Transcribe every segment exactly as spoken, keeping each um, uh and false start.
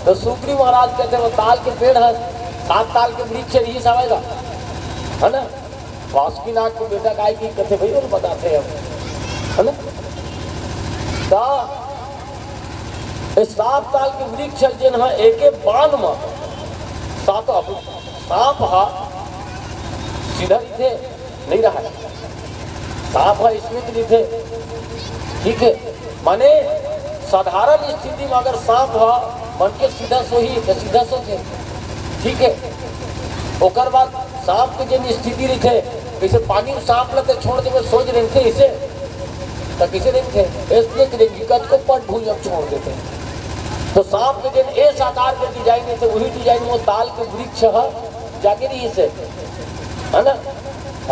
तो सुग्रीव महाराज कहते, वो ताल के पेड़ है, सात ताल के वृक्ष है, ये समझ ला, है ना? वासुकीनाथ के बेटा काय की कथे भाई, वो बताते हैं हम, है ना? तो ये सात ताल के वृक्ष जेन ह, एके बाण म सात, अब सांप ह सीधा रहिथे, नहीं रहा है, सांप ह इसमें भी रहिथे, ठीक है। माने साधारण स्थिति में अगर सांप ह मन के सीधा सोही तो सीधा सोचे, ठीक है। ओकर बाद सांप के जेन स्थिति रहिथे, जैसे पानी में सांप ल ते छोड़ देबे, सोच रहिथे इसे, तो किसे रहिथे? ऐसे रहिथे, कतको पट भूंजब छोड़ देथे। तो सांप के जेन एस आकार के डिजाइन रहिथे, वही डिजाइन में ताल के वृक्ष ह जाके रहिसे, है ना?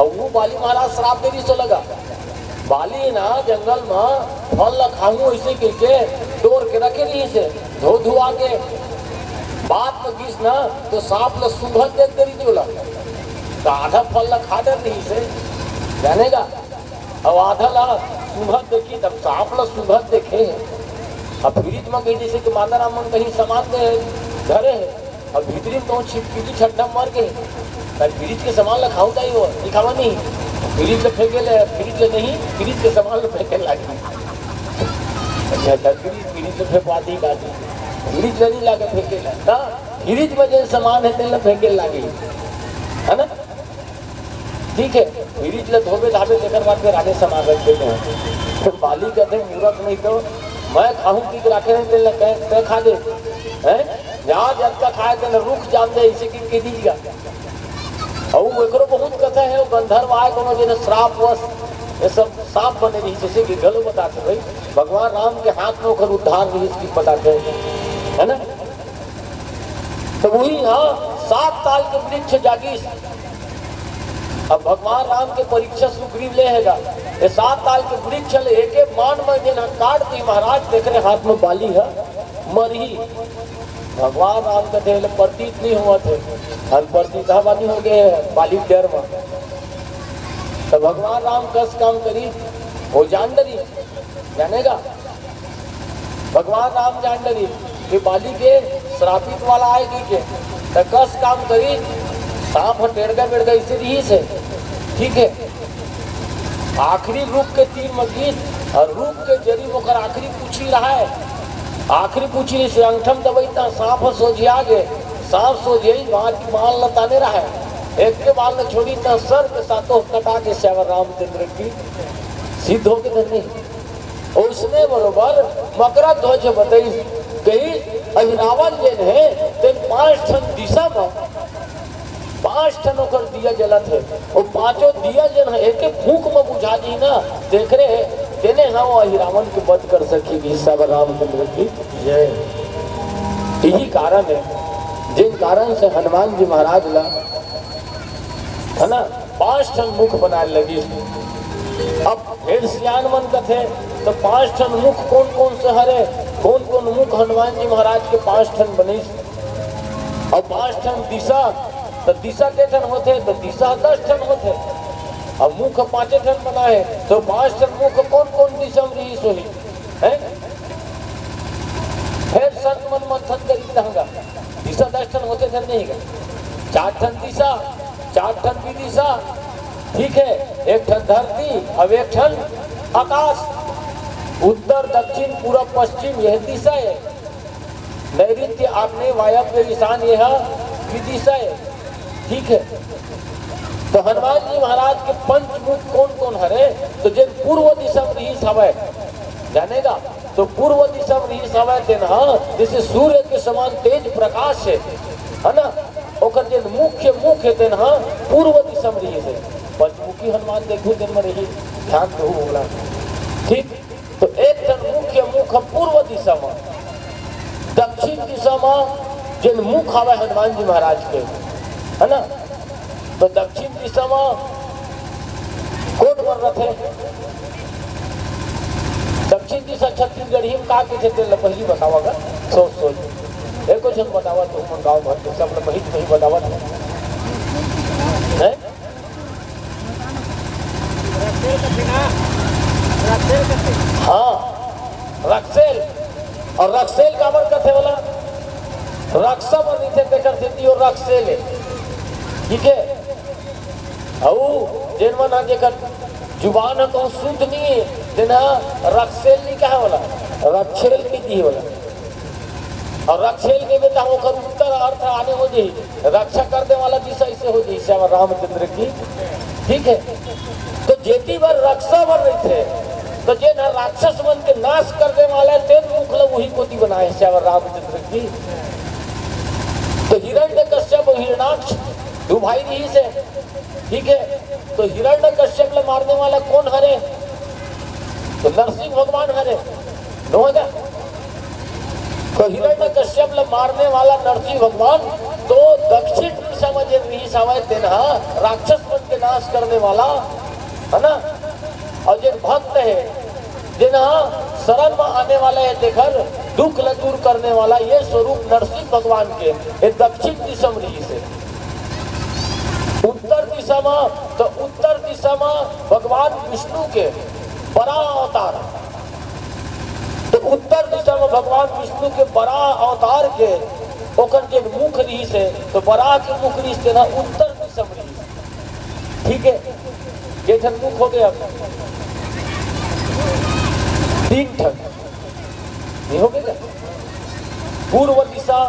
और वो बाली महाराज श्राप दे रहिस ओला गा। बाली ना जंगल में फल ला खाहूं ऐसे कह के डोर के रखे रहिसे, धो धुआ के। बात में गिस ना, तो सांप ला सूंघत देख दे रहिस ओला, तो आधा फल ला खा डर रहिसे, जाने गा। अब आधा ला सूंघत देखी, तब सांप ला सूंघत देखे हे। अब फ्रिज में कहीं जैसे कि माता राम मन कहीं सामान दे धरे हे, अब भीतरी में कहूँ छिपकली ठंडा मर गए, तब फ्रिज के सामान ला खाऊ जाई हो, नहीं खावा नहीं। फ्रिज ला फेंके ले, फ्रिज ला नहीं, फ्रिज के सामान ला फेंके लागी। अच्छा, अच्छा, फ्रिज, फ्रिज ला फेंकवा दी बाजी, फ्रिज ला नहीं लागे फेंके ला, ना? फ्रिज में जो सामान है, तेल ला फेंके लागी, है ना? ठीक है, फ्रिज ला धोबे धाबे, तेकर बाद में राने सामान रख देते हैं। फिर बाली कहते हैं, "मूरख नहीं तो मैं खाहूं की राखे हैं, तेल ला कह, कह खा ले, हैं? जहाँ जतका खाए तेल रुख जान दे, इसे की, की दीजिएगा।" और वो एकरो बहुत कथा है, वो गंधर्व आए, कोनो जेन श्राप वश ये सब सांप बने रहिस, जैसे कि गलो बताते भाई, भगवान राम के हाथ में ओकर उद्धार रहिस की बताते हैं, है ना? तो वही, हाँ, सात ताल के वृक्ष जागिस। अब भगवान राम के परीक्षा सुग्रीव ले हेगा। ये सात ताल के वृक्ष ले एके बाण में जेन ह काट दी महाराज, तेकरे हाथ में बाली ह मरही। भगवान राम कथे, "ले प्रतीत नहीं होवत हे, हम प्रतीत हवा नहीं हो गए बाली के डर में।" तो भगवान राम कस काम करी, वो जान डरी, जानेगा। भगवान राम जान डरी कि बाली के श्रापित वाला आएगी के, त कस काम करी, सांप ह टेड़गा बेड़गा इसे रहिस हे, ठीक है। आखिरी रुख के तीर म गिस और रुख के जरी म ओकर आखिरी पूछी रहा है, आखिरी पूछी से अंगठम दबई त सांप ह सोझिया गे, सांप सोझिया ही बाण ल ताने रहा है, एक के बाण ल छोड़ी त सर के सातों कटा के सियावर रामचंद्र की सिद्ध होके धरनी। ओइसने बरोबर मकरा ध्वज बतइस, कहिस, अहि रावण जेन हे, तेन पांच ठन दिशा म, पांच ठन ओकर दिया जलत हे। ओ पांचों दिया जेन हे, एके फूंक म बुझा दी ना, देख रे, तेने ह ओ अहि रावण के वध कर सकही, सियावर रामचंद्र की जय। यही कारण है, जिन कारण से हनुमान जी महाराज ला, है ना, पांच ठन मुख बनाए लगिस। अब फेर सियान मन कथे, तो पांच ठन मुख कौन कौन से हरे, कौन कौन मुख हनुमान जी महाराज के पांच ठन बनिस? अब पांच ठन दिशा, तो दिशा के ठन होथे? तो दिशा दस ठन होथे। अब मुख पांचे ठन बनाए, तो पांच ठन मुख कौन कौन दिशा में रहिस होही, हैं? फेर संत मन मंथन करी तहंगा, दिशा दस ठन होथे धन नहीं का? चार ठन दिशा, चार ठन विदिशा, ठीक है, एक ठन धरती, अब एक ठन आकाश, उत्तर, दक्षिण, पूरब, पश्चिम, यह दिशा है। नैऋत्य, आग्नेय, वायव्य, ईशान, यह विदिशा है, ठीक है। तो हनुमान जी महाराज के पंचमुख कौन कौन हरे? तो जेन पूर्व दिशा में रहिस हवय, जानेगा, तो पूर्व दिशा में रहिस हवय, तेन ह जैसे सूर्य के समान तेज प्रकाश है, है ना? ओकर जेन मुख्य मुख है, तेन ह पूर्व दिशा में रहिस हे। पंचमुखी हनुमान देखू, तेन में रही, ध्यान दहू ओला। ठीक, तो एक ठन मुख्य मुख ह पूर्व दिशा में, दक्षिण दिशा में जेन मुख हवय हनुमान जी महाराज के, है ना? तो दक्षिण दिशा में कोन मन रथे? दक्षिण दिशा छत्तीसगढ़ी में का कहिथे, तेला पहिली बतावा गा, सोच सोच। एको झन बतावा, तुमन गांव भर के सब ल पहिली पहिली बतावा। हैं? हाँ, रक्सेल। और रक्सेल काबर कथे बोला? सेती वो रक्सेल हे, ठीक हे। अउ जेन मन ह, जेकर जुबान ह कहूँ शुद्ध नइ हे, तेन ह रक्सेल नइ कहे वाला, रक्षेल कहिथे वाला। अउ रक्षेल कहिबे त ओकर उत्तर अर्थ आने हो जाही, रक्षा करने वाला दिशा अइसे हो जाही, श्याम रामचंद्र की, ठीक हे। तो जेती बर रक्षा बर रहिथे, तो जेन ह राक्षस मन के नाश करने वाला हे, तेन मुख ल उही कोती बनाए हे श्याम रामचंद्र की। तो हिरण्यकश्यप अउ हिरणाक्ष दू भाई रिहिस हे, ठीक हे। तो हिरण्यकश्यप ल मारने वाला कोन हरे? तो नरसिंह भगवान हरे, नोहे का? तो हिरण्यकश्यप ल मारने वाला नरसिंह भगवान तो दक्षिण दिशा म जेन रिहिस हवय, तेन ह राक्षस मन के नाश करने वाला, है ना? अउ जेन भक्त हे, जेन ह शरण म आने वाला हे, तेकर दुख ल दूर करने वाला, ये स्वरूप नरसिंह भगवान के, ये दक्षिण दिशा म रिहिस हे। उत्तर दिशा म, तो उत्तर दिशा म भगवान विष्णु के बराह अवतार, तो उत्तर दिशा म भगवान विष्णु के बराह अवतार के ओकर जेन मुख रिहिस हे, तो बराह के मुख रिहिस, तेन ह उत्तर दिशा म रिहिस। ठीक हे, के ठन मुख हो गे अब? तीन ठन। ये हो गे का? पूर्व दिशा,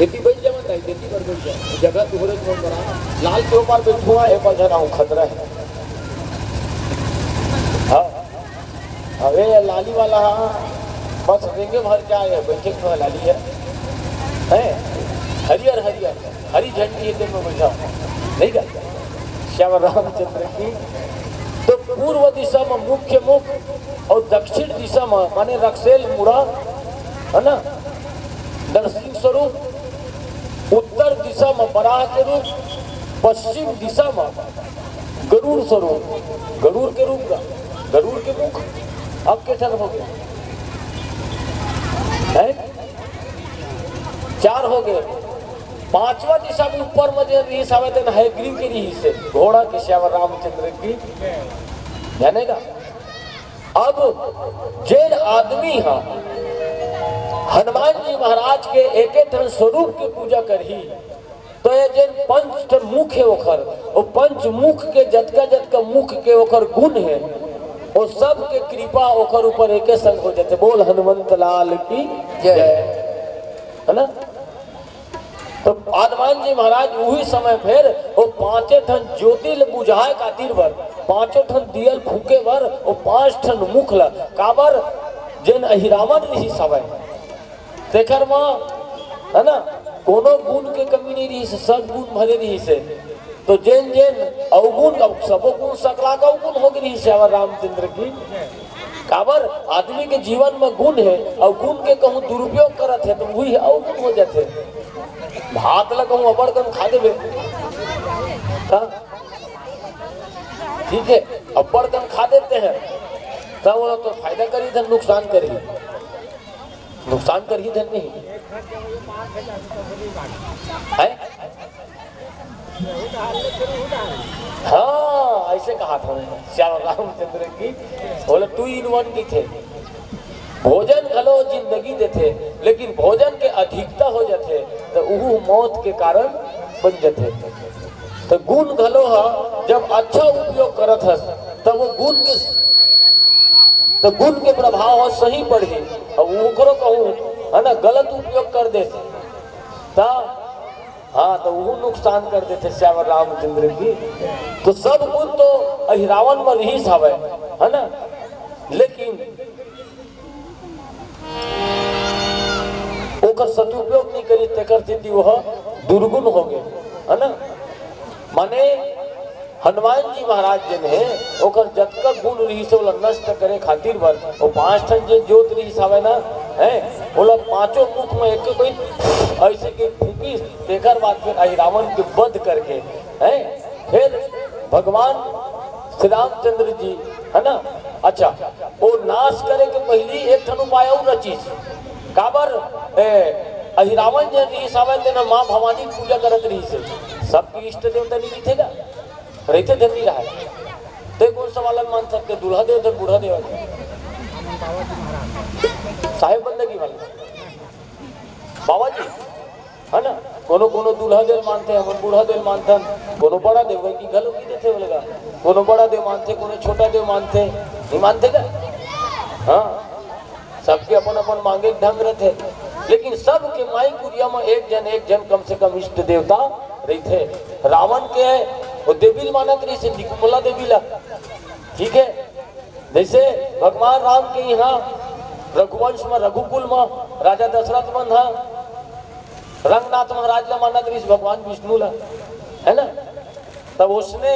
एती बइठ जा मत, एती बर बइठ जा। जगह तुहरे तुहर बना। लाल के ऊपर बैठूंगा, ए पर झन आहूं, खतरा हे। हाँ। अबे, ये लाली वाला, हाँ, बस रेंगे भर के आए हे, बैठे तो लाली हे। हैं? हरियर, हरियर, हरी झंडी हे, तेन म बइठा। नहीं का? श्याम रामचंद्र की। तो पूर्व दिशा म मुख्य मुख अउ दक्षिण दिशा म, माने रक्सेल मुड़ा, है ना, नरसिंह स्वरूप, उत्तर दिशा म बराह के रूप, पश्चिम दिशा म गरुड़ स्वरूप, गरुड़ के रूप का, गरुड़ के मुख। अब के ठन हो गे? हैं? चार हो गे। पांचवा दिशा म ऊपर म जेन रिहिस हवय, तेन हयग्रीव के रिहिस हे, घोड़ा के, श्याम रामचंद्र की, जाने का? अब जेन आदमी ह हनुमान जी महाराज के एके ठन स्वरूप के पूजा करही, तो ये जेन पंच ठन मुख हे ओखर, वो पंच मुख के जतका जतका मुख के ओखर गुण हे, वो सब के कृपा ओखर ऊपर एके संग हो जाथे। बोल हनुमंत लाल की जय। जय। है ना? तो हनुमान जी महाराज उही समय फेर वो पांचे ठन ज्योति ल बुझाए खातिर बर, पांचों ठन दियल फूके बर वो पांच ठन मुख ल, काबर जेन अहिरावण रिहिस हवय, तेखर म, है ना, कोनो गुण के कमी नइ रिहिस, सब गुण भरे रिहिस हे। तो जेन जेन अवगुण, अब सबो गुण सकला के अवगुण हो गे रिहिस हे, श्याम रामचंद्र की। काबर आदमी के जीवन म गुण हे, अउ गुण के कहूं दुरुपयोग करत हे, तो उही अवगुण हो जाथे। भात ल कहूं अब्बड़ कन खा देबे, हाँ? ठीक हे, अब्बड़ कन खा देते हैं, तब ओला तो फायदा करही, धन नुकसान करही। नुकसान करही धन नहीं है। हाँ, अइसे कहा था मैं, श्याम रामचंद्र की, बोले, two in one कथे। भोजन घलो जिंदगी देथे, लेकिन भोजन के अधिकता हो जाथे, तो उहू मौत के कारण बन जाथे। तो गुण घलो ह जब अच्छा उपयोग करत हस, तब वो गुण के, तो गुण के प्रभाव ह सही पड़ही। अब ओकरो कहूँ, है ना, गलत उपयोग कर दे, त हाँ, तो वो नुकसान कर देथे श्याम रामचंद्र की। तो सब गुण तो अहिरावण में रिहिस हवय, है ना, लेकिन ओकर सदुपयोग नहीं करी, तेकर सेती वह दुर्गुण हो गए, है ना। माने हनुमान जी महाराज जेन हे, ओकर जतका गुण रिहिस हे, ओला नष्ट करे खातिर बर वो पांच ठन जे जोत रिहिस हवय ना, हैं, ओला पांचों मुख में एक कोई ऐसे के फूकिस, तेकर बाद फिर अहिरावण के वध करके, हैं, फिर भगवान श्री रामचंद्र जी, है ना, अच्छा, वो नाश करे के पहिली एक ठन उपाय अउ रचिस। काबर, ए, अहिरावण जे रिहिस हवय, तेन माँ भवानी के पूजा करत रिहिस हे। सबके इष्ट देवता नहीं रहिथे का? रहिथे धन नहीं रहा। ते कौन सा वाला मान सकते, दूल्हा देव धन बूढ़ा देव? साहेब बंदगी वाले बाबा जी, है ना? कोनो कोनो दूल्हा देव मानथे, हमन बूढ़ा देव मानथन। कोनो बड़ा देव की घलो की देथे बोलेगा। कोनो बड़ा देव मानथे, कोनो छोटा देव मानथे, नहीं मानथे का? हाँ, सबके अपन अपन मांगे के ढंग रहथे, लेकिन सबके माई कुरिया में एक जन, एक जन कम से कम इष्ट देवता रहिथे। रावण के वो देवी ल मानत रहिस, निकुंभला देवी ला, ठीक है? जैसे भगवान राम के यहाँ रघुवंश में, रघुकुल में राजा दशरथ मन हा रंगनाथ महाराज ला मानत रहिस, भगवान विष्णु ला, है ना? तब उसने